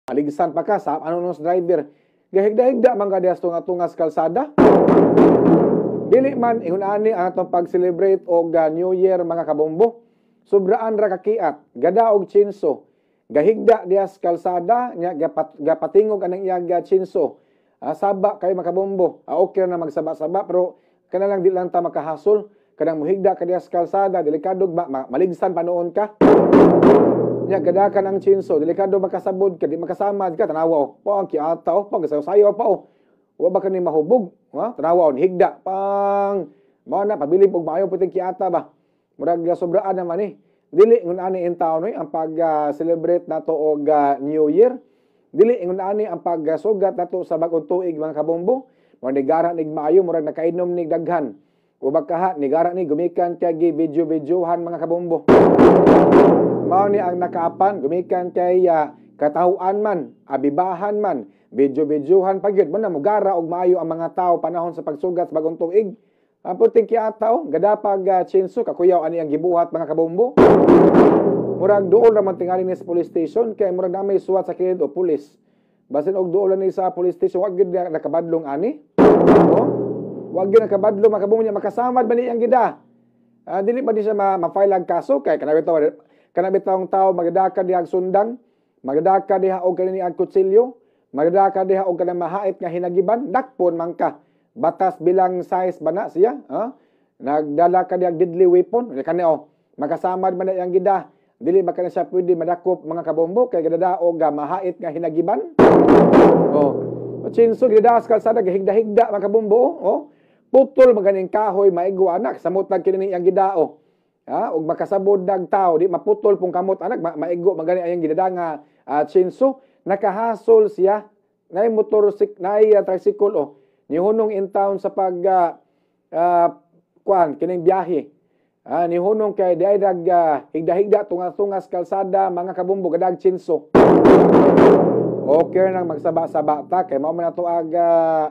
Maligsan pa ka sa ano nos driver. Gahigda-higda man ka diha sa tunga-tunga sa kalsada. Dili man ingon ani ang atong pag-celebrate og New Year, mga kabombo. Sobraan ra kakiat, gada og chinso. Gahigda diha sa kalsada nya gapatingog anang iyang chinso. Saba kay, mga kabombo. Okay ra na magsaba-saba, pero kana lang di lang ta makahasol. Kanang muhigda ka diha sa kalsada, delikado ba maligsan pa noon ka. Nya gadakan ang chinso, delikado makasabod ka, di makasamad ka, tanawa oh. Pang kiata oh, pang sayo pa oh. Wa ba kani mahubog? Ha? Tanawa oh, higda pang mao na pabilib og maayo puting kiata ba. Murag sobraan naman eh. Dili ingon ani in taon oy ang pag-celebrate nato og New Year. Dili ingon ani ang pagsugat nato sa bag-ong tuig, mga kabombo. Mo nigara nig maayo, murag nakainom nig daghan. O bakaha nigara ni gumikan kay gi video-videohan, mga kabombo. Mao ni ang nakaapan gumikan kay katahuan man, abibahan man, video-videohan pa gyud mo na mugara og maayo ang mga tao panahon sa pagsugat sa bagong tuig. Ang puting kiata oh, gadapag chinso, kakuyaw ani ang gibuhat, mga kabombo. Murag duol ra man tingali ni sa police station kay murag na may suwat sa kilid o pulis. Basin og duol ni sa police station, wag gyud nakabadlong ani. Oh, wag gyud nakabadlong, mga kabombo, niya makasamad ba ni ang gida. Dili ba di siya ma-file ang kaso kay kana bitawng tao magadaka diha og sundang, magadaka diha og kanini ang kutsilyo, magadaka diha og kanang mahait nga hinagiban, dakpon man ka. Batas bilang size ba na siya? Ha? Nagdala ka diha og deadly weapon, kani oh, makasamad man na iyang gida. Dili ba kana siya pwede madakop, mga kabombo, kay gadada og mahait nga hinagiban? Oh. O chinso gida sa kalsada, gahigda-higda, mga kabombo, oh. Putol maganing kahoy maigo anak, samot lang kini iyang gida oh. Ha, ug makasabod dag tao, di maputol pong kamot anak, maigo magani ayang gidada nga chinso. Nakahasol siya nay motor nay tricycle oh. Nihunong in town sa pag kuan kining biyahe. Nihunong kay di ay dag higda-higda tunga-tunga sa kalsada, mga kabombo, gadag chinso. Okay nang magsaba-saba ta kay mao man ato ag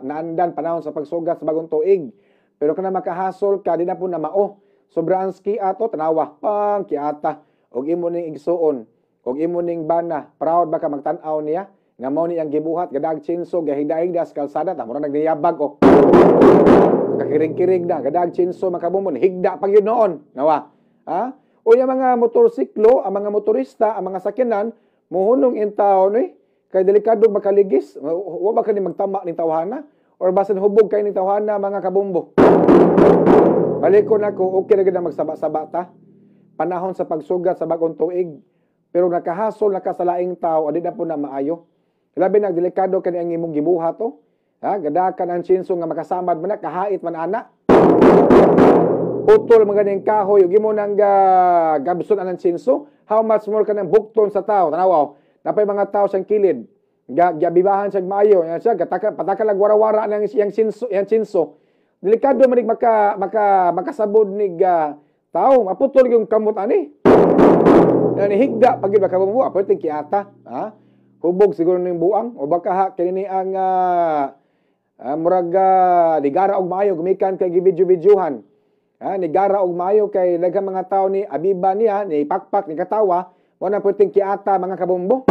naandan panahon sa pagsugat sa bagong tuig. Pero kana makahasol ka, di na po na mao. Sobrang ski ato, tanawa pang kiata og imo ning igsuon og imo ning bana, proud ba ka magtan-aw niya nga mao ni ang gibuhat, gadag chinso, gahigda-higda sa kalsada ta, mura nagniyabag oh. Kakirig-kirig na gadag chinso, makabumon, higda pa gyud noon nawa. Ha? O yung mga motorsiklo, ang mga motorista, ang mga sakyanan muhunong in taon eh kay delikado makaligis. Wa ba kani magtama ning tawhana or basin hubog kay ning tawhana, mga kabombo? Balik ko na ko, okay na gid magsaba-saba ta panahon sa pagsugat sa bagong tuig. Pero nakahasol na ka sa laing tao, adi na po na maayo. Labi na delikado kani ang imong gibuhat oh. Ha, gadakan ang chinso nga makasamad man na, kahait man ana. Putol man ganing kahoy ug imo nang gabson anang chinso, how much more kanang bukton sa tao. Tanawa oh, napay mga tao siyang kilid. Gabibahan siya maayo, yan siya gataka pataka lag wara-wara nang iyang chinso, iyang chinso. Delikado man nig maka maka makasabod nig tao, maputol yung kamot ani. Yan higda pag gyud makabumuo, pwede kiata, ha? Hubog siguro ning buang o baka ha kini ang murag nigara og maayo gumikan kay gibidyo-videohan. Ha, nigara og maayo kay daghang mga tao ni abiba niya, ni pakpak, ni katawa, mo na pwedeng kiata, mga kabombo.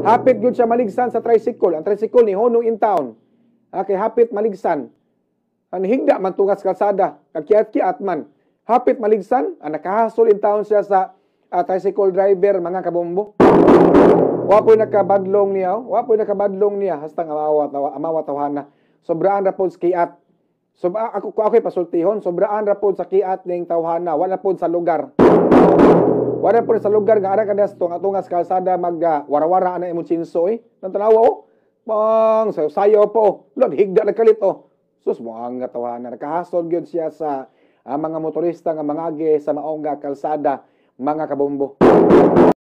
Hapit gyud siya maligsan sa tricycle. Ang tricycle ni honong in town. Ha, kay hapit maligsan. Ang higda man tungas kalsada, kakiat-kiat man. Hapit maligsan, ang nakahasol in town siya sa tricycle driver, mga kabombo. Wa po'y nakabadlong niya, oh. Wa po'y nakabadlong niya hastang amawa tawa, amawa tawhana. Sobraan ra pod sa kiat. So, ako ko ako'y pasultihon, sobraan ra pod sa kiat ning tawhana, wala pod sa lugar. Wala pod sa lugar nga ara ka tunga tungas kalsada mag warawara ana imong chinso eh. Nang tanawa oh. Pang sayo sayo po. Oh. Lord, higda na kalit oh. Sus mo ang tawhana, nakahasol gyud siya sa mga motorista nga mangagi sa maong kalsada, mga kabombo.